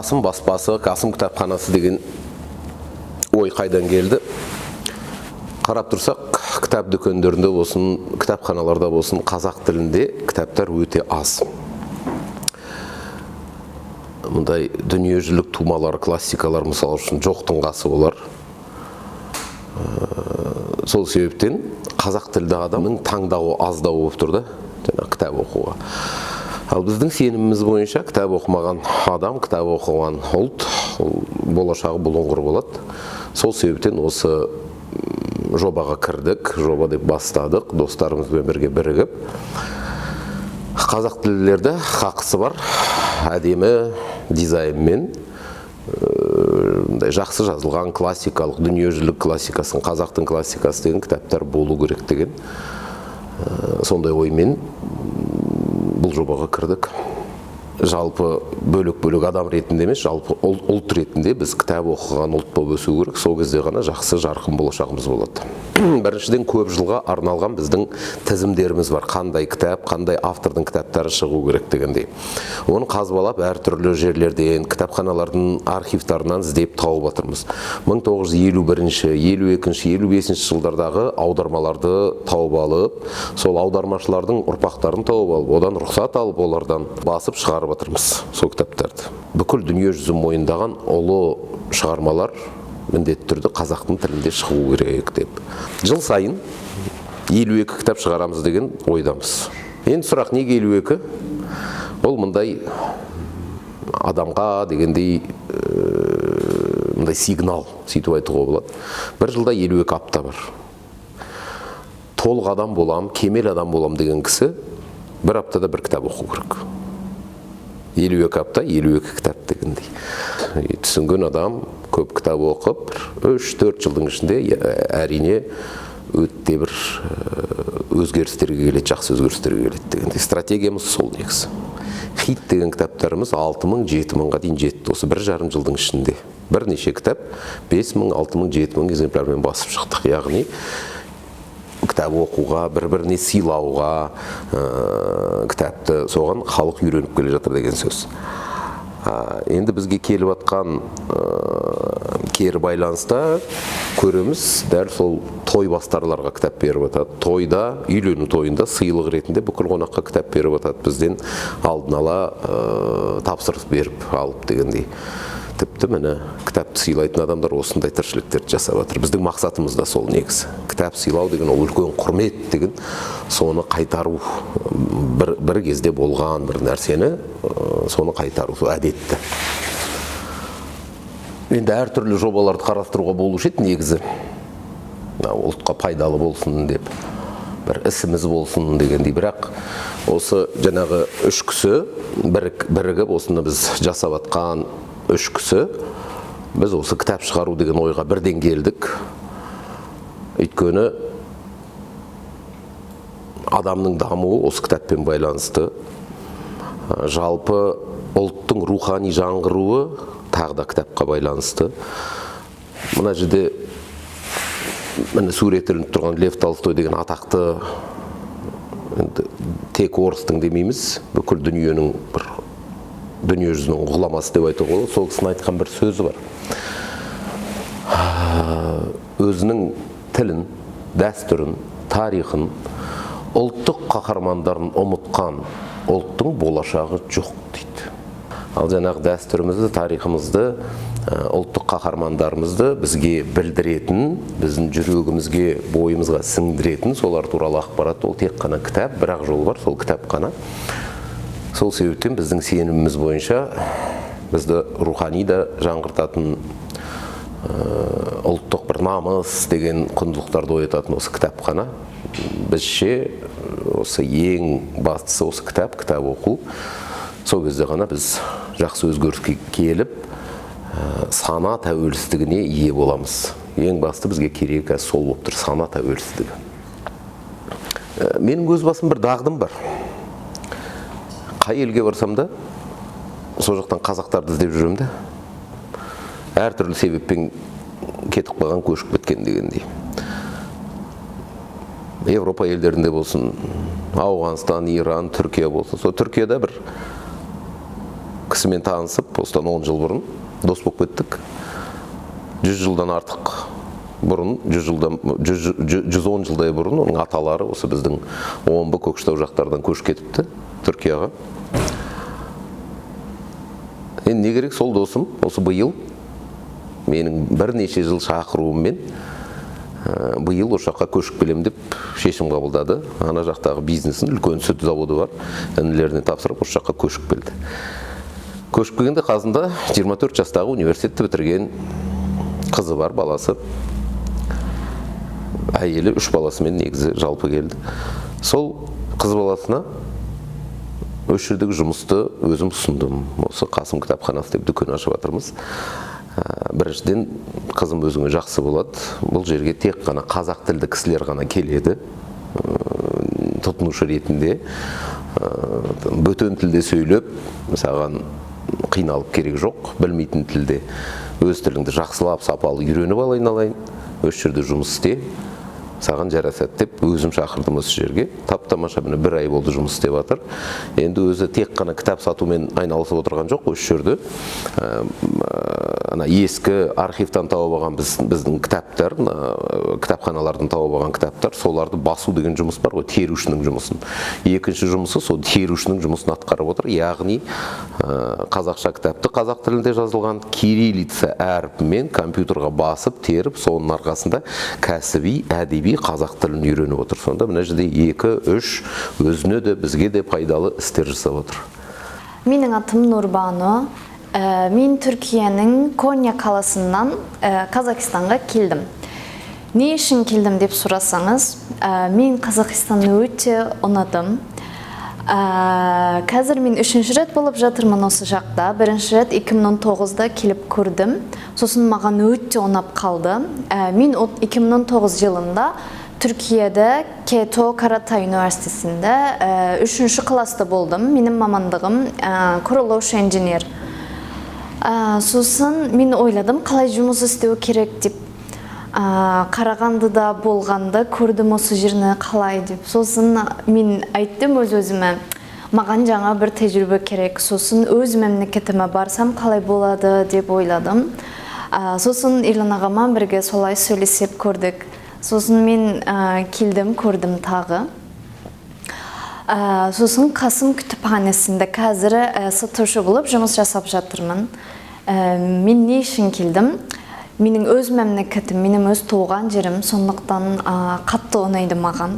Қасым баспасы, Қасым кітапханасы деген ой қайдан келді? Қарап тұрсақ, кітап дүкендерінде болсын, кітапханаларда болсын, қазақ тілінде кітаптар өте аз. Мындай дүниежүзілік тумалар, классикалар, мысалы үшін, жоқтың қасы болар. Сол себептен қазақ тілді адамның таңдауы аздау болып тұр да жаңағы кітап оқуға. Ал біздің сеніміміз бойынша, кітап оқымаған адам, кітап оқыған ұлт, ол болашағы бұлыңғыр болады. Сол себептен осы жобаға кірдік, жоба деп бастадық, достарымызбен бірге бірігіп, қазақ тілділерді хақысы бар, әдемі дизайнмен, мындай жақсы жазылған классикалық, дүниежүзілік классикасын, қазақтың классикасы деген кітаптар болу керек деген сондай оймен бұл жобаға кірдік. Жалпы бөлек-бөлек адам ретінде емес, жалпы ұлт ретінде біз кітап оқыған ұлт болып өсу керек. Сол кезде ғана жақсы, жарқын болашағымыз болады. Біріншіден, көп жылға арналған біздің тізімдеріміз бар. Қандай кітап, қандай автордың кітаптары шығу керек дегендей. Оны қазбалап, әртүрлі жерлерден, кітапханалардың архивтарынан іздеп тауып жатырмыз. 1951, 52, 55 жылдардағы аудармаларды тауып алып, сол аудармашылардың ұрпақтарын тауып алып, одан рұқсат алып, олардан басып шығарып жатырмыз сол кітаптарды. Бүкіл дүние жүзі мойындаған ұлы шығармалар міндетті түрде қазақтың тілінде шығу керек деп. Жыл сайын 52 кітап шығарамыз деген ойдамыз. Енді сұрақ: неге 52? Ол мындай адамға дегендей мындай сигнал, сөйтіп айтуға болады. Бір жылда 52 апта бар. Толық адам болам, кемел адам болам деген кісі бір аптада бір кітап оқу керек. 52 апта, 52 кітап дегендей. Түсінген адам көп кітап оқып, 3-4 жылдың ішінде, әрине, өте бір өзгерістерге келеді, жақсы өзгерістерге келеді дегендей. Стратегиямыз сол негізі. Хит деген кітаптарымыз 6 мың, 7 мыңға дейін жетті осы 1,5 жылдың ішінде. Бірнеше кітап 5 мың, 6 мың, 7 мың экземплярмен басып шықтық. Яғни кітап оқуға, бір біріне сыйлауға, кітапты, соған халық үйреніп келе жатыр деген сөз. Енді бізге келіп жатқан кері байланыста көреміз, дәл сол той бастарларға кітап беріп жатады. Тойда, үйлену тойында сыйлық ретінде бүкіл қонаққа кітап беріп жатады, бізден алдын ала тапсырыс беріп алып дегендей. Тіпті, міне, кітапты сыйлайтын адамдар осындай тіршіліктерді жасап жатыр. Біздің мақсатымыз да сол негізі. Кітап сыйлау деген ол үлкен құрмет деген, соны қайтару, бір кезде болған бір нәрсені, соны қайтару, сол әдетті. Енді әртүрлі жобаларды қарастыруға болушы еді негізі. Мына ұлтқа пайдалы болсын деп, бір ісіміз болсын дегендей. Бірақ осы жаңағы үш кісі бірігіп, осыны біз жасап жатқан үш кісі, біз осы кітап шығару деген ойға бірден келдік. Өйткені адамның дамуы осы кітаппен байланысты. Жалпы ұлттың рухани жаңғыруы тағы да кітапқа байланысты. Мына жерде, міне, сурет ілініп тұрған Лев Толстой деген атақты, енді тек орыстың демейміз, бүкіл дүниенің, бір дүние жүзінің ғұламасы деп айтуға болады. Сол кісінің айтқан бір сөзі бар: өзінің тілін, дәстүрін, тарихын, ұлттық қаһармандарын ұмытқан ұлттың болашағы жоқ дейді. Ал жаңағы дәстүрімізді, тарихымызды, ұлттық қаһармандарымызды бізге білдіретін, біздің жүрегімізге, бойымызға сіңдіретін солар туралы ақпарат, ол тек қана кітап. Бір-ақ жол бар, сол кітап қана. Сол себептен біздің сеніміміз бойынша, бізді рухани да жаңғыртатын, ұлттық бір намыс деген құндылықтарды оятатын осы кітап қана. Бізше осы ең бастысы осы кітап, кітап оқу. Сол кезде ғана біз жақсы өзгеріске келіп, сана тәуелсіздігіне ие боламыз. Ең басты бізге керек қазір сол болып тұр, сана тәуелсіздігі. Менің өз басым бір дағдым бар: қай елге барсам да, сол жақтан қазақтарды іздеп жүремін да, әртүрлі себеппен кетіп қалған, көшіп кеткен дегендей, Европа елдерінде болсын, Ауғанстан, Иран, Түркия болсын. Сол Түркияда бір Кісімен танысып, осыдан 10 жыл бұрын дос болып кеттік. 100 жылдан артық бұрын, 100 жылдан, 110 жылдай бұрын оның аталары осы біздің Омбы, Көкшетау жақтардан көшіп кетіпті Түркияға. Енді не керек, сол досым осы биыл менің бірнеше жыл шақыруыммен биыл осы жаққа көшіп келемін деп шешім қабылдады. Ана жақтағы бизнесін, үлкен сүт заводы бар, інілеріне тапсырып, осы жаққа көшіп келді. Көшіп келгенде қасында 24 жастағы университетті бітірген қызы бар, баласы, әйелі, үш баласымен негізі жалпы келді. Сол қыз баласына осы жердегі жұмысты өзім ұсындым. Осы Қасым кітапханасы деп дүкен ашып жатырмыз. Біріншіден, қызым, өзіңе жақсы болады. Бұл жерге тек қана қазақ тілді кісілер ғана келеді тұтынушы ретінде. Бөтен тілде сөйлеп, саған қиналып керек жоқ, білмейтін тілде. Өз тіліңді жақсылап, сапалы үйреніп ал, айналайын, осы жерде жұмыс істе, саған жарасады деп өзім шақырдым осы жерге. Тап тамаша, міне, бір ай болды жұмыс істеп жатыр. Енді өзі тек қана кітап сатумен айналысып отырған жоқ. Осы жерде ана ескі архивтан тауып алған біздің кітаптар, мына, кітапханалардан тауып алған кітаптар, соларды басу деген жұмыс бар ғой, терушінің жұмысын. Екінші жұмысы сол терушінің жұмысын атқарып отыр. Яғни қазақша кітапты қазақ тілінде жазылған кириллица әрпімен компьютерға басып, теріп, соның арқасында кәсіби, әдеби қазақ тілін үйреніп отыр. Сонда мына жерде екі, үш өзіне де, бізге де пайдалы істер жасап отыр. Менің атым Нұрбану. Мен Түркияның Конья қаласынан Қазақстанға келдім. Не үшін келдім деп сұрасаңыз, мен Қазақстанны өте ұнадым. Қазір мен үшінші рет болып жатырмын осы жақта. Бірінші рет 2019-да келіп көрдім. Сосын маған өте ұнап қалды. Мен 2019 жылында Түркияда КТО Каратай университетінде үшінші класста болдым. Менің мамандығым құрылысшы инженер. Сосын мен ойладым, қалай жұмыс істеу керек деп. Қарағандыда болғанда көрдім осы жерні қалай деп. Сосын мен айттым өз өзіме, маған жаңа бір тәжірибе керек. Сосын өз мемлекетіме барсам қалай болады деп ойладым. Сосын Ерлан ағама бірге солай сөйлесіп көрдік. Сосын мен келдім, көрдім тағы. Сосын Қасым күтіпханесінде қазір сатушы болып жұмыс жасап жатырмын. Мен не үшін келдім? Менің өз мемлекетім, менің өз туған жерім, сондықтан қатты ұнайды маған.